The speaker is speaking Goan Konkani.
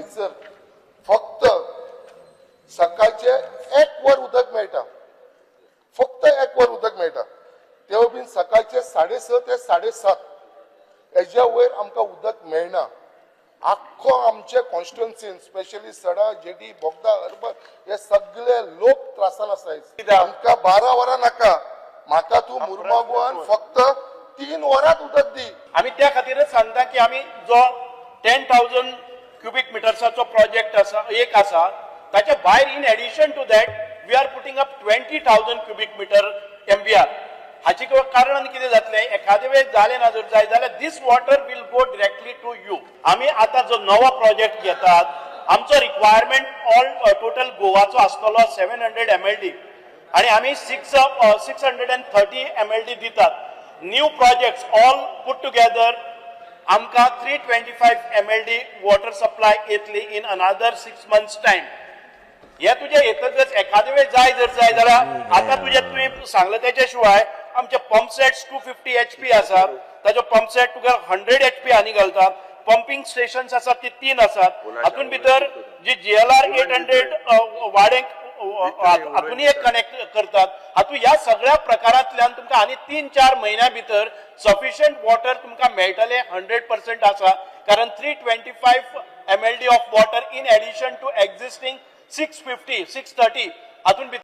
थंयसर फक्त सकाळचे एक वर उदक मेळटा, फक्त एक वर उदक मेळटा. तेवूय बीन सकाळचे 6:30 ते 7:30, हेज्या वयर आमकां उदक मेळना. आख्खो आमचे कॉन्स्टिट्युन्सीन, स्पेशली सडा, जेडी, बोगदा, हर्बल हे सगळे लोक त्रासान आसा. आमकां 12 वरां नाका, म्हाका तूं मुर्मागोवान फक्त 3 वरांत उदक दी. आमी त्या खातीरच सांगता की आमी जो 10,000 क्युबीक मिटर्साचो प्रोजेक्ट आसा, एक आसा, ताच्या भायर in addition to that we are putting up 20,000 cubic meter MVR. हाचे कारण आनी कितें जातलें, एखादे वेळ जालें ना जर जाय जाल्यार this water will go directly to you. आमी आतां जो नवो प्रोजेक्ट घेतात, आमचो रिक्वायरमेंट ऑल टोटल गोवाचो आसतलो 700 एमएलडी आणि आमी 630 एमएलडी दितात. New projects all put together आमकां 325 MLD water supply येतली in another 6 months time. हे तुजें येतकच एखादे वेळ जाय जर जाय जाल्यार, आतां तुजें तुवें सांगलें तेच्या शिवाय आमचे पंप सेट्स 250 एचपी आसात. ताजो पंप सेट तुका 100 एचपी आनी घालतात. पंपिंग स्टेशन्स आसात ती तीन आसात. हातून भितर जी जीएलआर 800 वाडेंक हातून एक कनेक्ट करतात. हातून ह्या सगळ्या प्रकारांतल्यान तुमकां आनी 3-4 म्हयन्या भितर सफिशियंट वॉटर तुमकां मेळटलें, 100% आसा, कारण 325 MLD of water in addition to existing 650, 630 हातून भितर.